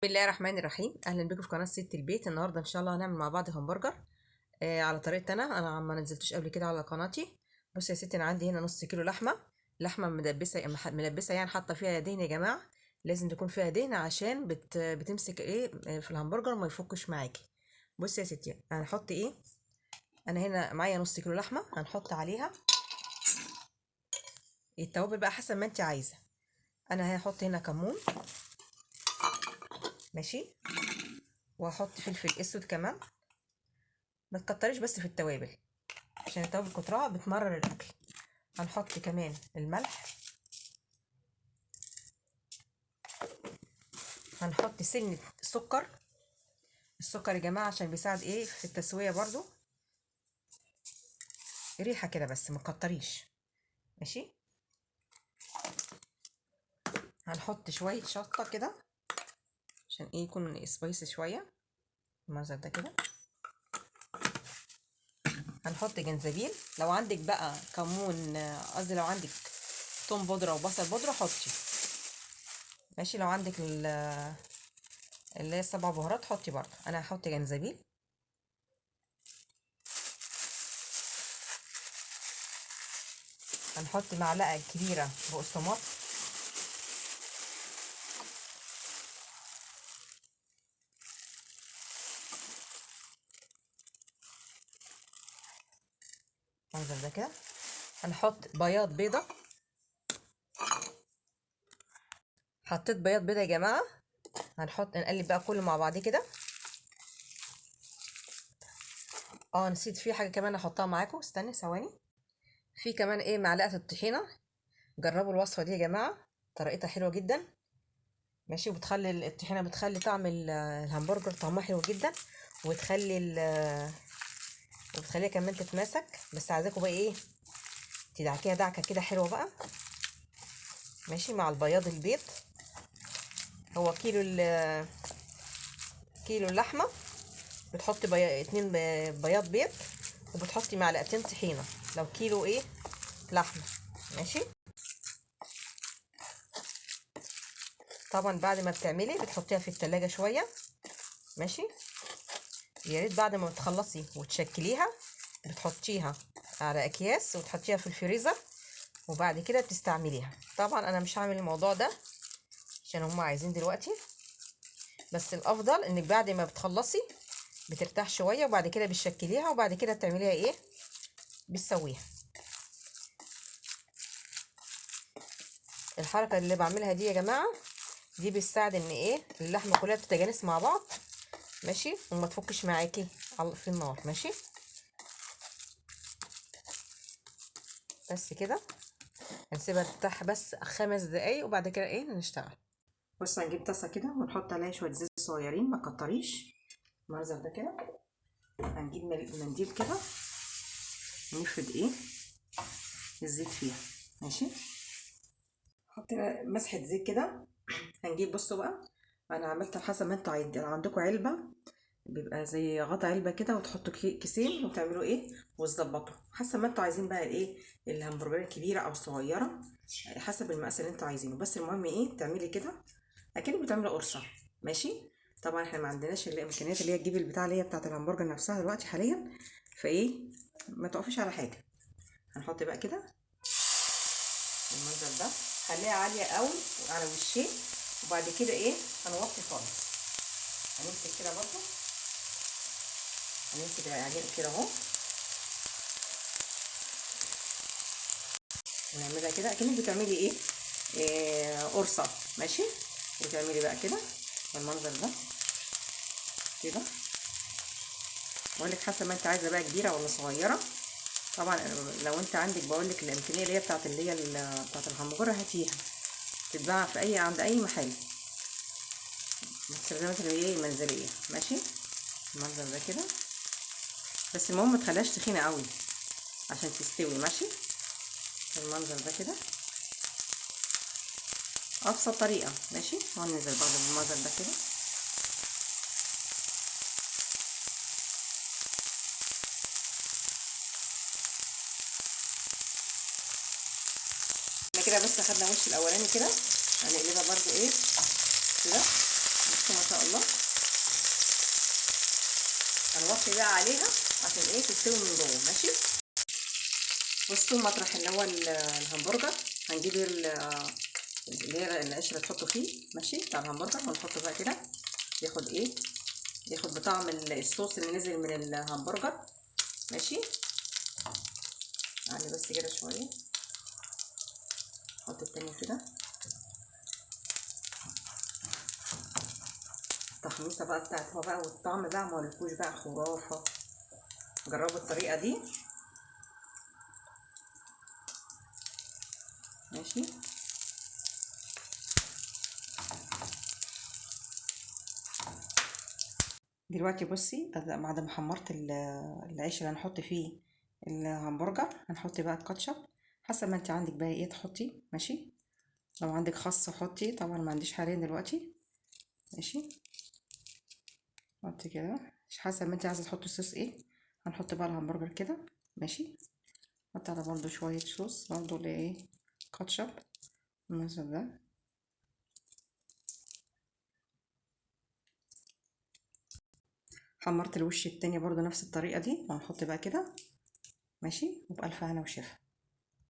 بسم الله الرحمن الرحيم. اهلا بكم في قناة ست البيت. النهارده ان شاء الله هنعمل مع بعض همبرجر على طريقتي انا ما نزلتوش قبل كده على قناتي. بصوا يا ستي، انا عندي هنا نص كيلو لحمه مدبسه ملبسه، يعني حاطه فيها دهن يا جماعة، لازم تكون فيها دهن عشان بتمسك ايه في الهمبرجر ما يفكش معاكي. بصوا يا ستي، هنحط ايه؟ انا هنا معايا نص كيلو لحمه، هنحط عليها التوابل بقى حسب ما انت عايزه. انا هحط هنا كمون، ماشي، وهحط فلفل اسود كمان. ما تكتريش بس في التوابل عشان التوابل كترها بتمرر الاكل. هنحط كمان الملح، هنحط سنة سكر. السكر يا جماعة عشان بيساعد ايه في التسوية برضو، ريحة كده بس ما تكتريش، ماشي. هنحط شوية شطة كده عشان ايه يكون سبايسي شوية، المنظر ده كده. هنحط جنزبيل، لو عندك بقى كمون، قصدي لو عندك توم بودره وبصل بودره حطي، ماشي. لو عندك اللي هي السبع بهارات حطي برضه. انا هحط جنزبيل، هنحط معلقه كبيرة بقسماط، المنظر ده كده. هنحط بياض بيضة، حطيت بياض بيضة يا جماعة. هنحط نقلب بقى كله مع بعض كده. نسيت في حاجة كمان احطها معاكم، استني ثواني. في كمان ايه، معلقه الطحينه. جربوا الوصفة دي يا جماعة، طريقتها حلوة جدا، ماشي. وبتخلي الطحينه بتخلي طعم الهمبرجر طعمها حلو جدا، وبتخليها كمان تتماسك. بس عايزاكم بقى ايه، تدعكيها دعكه كده حلوة بقى، ماشي، مع البياض البيض. هو كيلو اللحمة بتحطي 2 بياض بيض، وبتحطي معلقتين طحينه لو كيلو ايه لحمه، ماشي. طبعا بعد ما بتعملي بتحطيها في التلاجة شوية، ماشي. يا ريت بعد ما بتخلصي وتشكليها بتحطيها على اكياس وتحطيها في الفريزر، وبعد كده بتستعمليها. طبعا انا مش هعمل الموضوع ده عشان هم عايزين دلوقتي، بس الافضل انك بعد ما بتخلصي بترتاح شوية، وبعد كده بتشكليها، وبعد كده بتعمليها ايه، بتسويها. الحركة اللي بعملها دي يا جماعة دي بتساعد ان ايه اللحمة كلها بتتجانس مع بعض، ماشي، وما تفكش معاكي في النار، ماشي. بس كده هنسيبها ترتاح بس 5 دقايق، وبعد كده ايه نشتغل. بص، هنجيب طاسه كده ونحط عليها شوية زيت صغيرين، ما تكتريش، المنظر ده كده. هنجيب منديل كده نفرد ايه الزيت فيها، ماشي. حطينا مسحه زيت كده. هنجيب، بصوا بقى، انا عملت حسب ما انتوا عايزين. لو عندكم علبة بيبقى زي غطا علبة كده، وتحطوا كيسين وتعملوا ايه وتظبطوا حسب ما انتوا عايزين بقى الايه، الهمبرجر الكبيرة او الصغيرة حسب المقاس اللي انتوا عايزينه. بس المهم ايه، تعملي كده اكنك بتعملي قرصة، ماشي. طبعا احنا ما عندناش الامكانيات اللي هي تجيب البتاع اللي هي بتاعه الهمبرجر نفسها دلوقتي حاليا، فايه ما تقفيش على حاجة. هنحط بقى كده المنظر ده، خليها عالية قوي على وشين، وبعد كده ايه هنوطي خالص. هنمسك كده برضو، هنمسك العجين كده اهو، ونعملها كده اكنك بتعملي ايه، قرصة، ماشي. وتعملي بقى كده بالمنظر ده كده. بقولك حسب ما انت عايزه بقى، كبيرة ولا صغيرة. طبعا لو انت عندك، بقولك الامكانية اللي هي بتاعت اللي هي بتاعت الهمبرجر هاتيها، تتباع في اي عند اي محل، مستلزمات اللي هي المنزلية، ماشي. المنظر ده كده، بس المهم ما تخليهاش تخينة قوي عشان تستوي، ماشي. المنظر ده كده ابسط طريقه، ماشي. وهننزل برضه بالمنظر ده كده. احنا كده بس خدنا وش الاولاني كده، هنقلبها برضو ايه كده. ما شاء الله. هنوطي بقى عليها عشان ايه تستوي من جوه. ماشي. بصوا مطرح اللي هو الهمبرجر هنجيب اللي هي العيش اللي تحطه فيه، ماشي، بتاع الهمبرجر، ونحطه بقى كده ياخد ايه، ياخد بطعم الصوص اللي نزل من الهمبرجر. ماشي، يعني بس كده شوية، نحط التاني كده. التحميصه بقى بتاعتها بقى والطعم بقى ما اقولكوش بقى خرافه. جربوا الطريقة دي. ماشي. دلوقتي بصي بعد ما حمرت العيش اللي هنحط فيه الهمبرجر، هنحط بقى الكاتشب حسب ما انت عندك بقى ايه تحطي. ماشي، لو عندك خس حطي، طبعا ما عنديش حاليا دلوقتي. ماشي، حطي كده حسب ما انت عايزه تحطي الصوص ايه. هنحط بقى الهمبرجر كده. ماشي، حط على برضو شوية صوص برضو لايه كاتشب المنظر ده. حمرت الوش التاني برضو نفس الطريقة دي، وهنحط بقى كده. ماشي، وبألف هنا وشفا.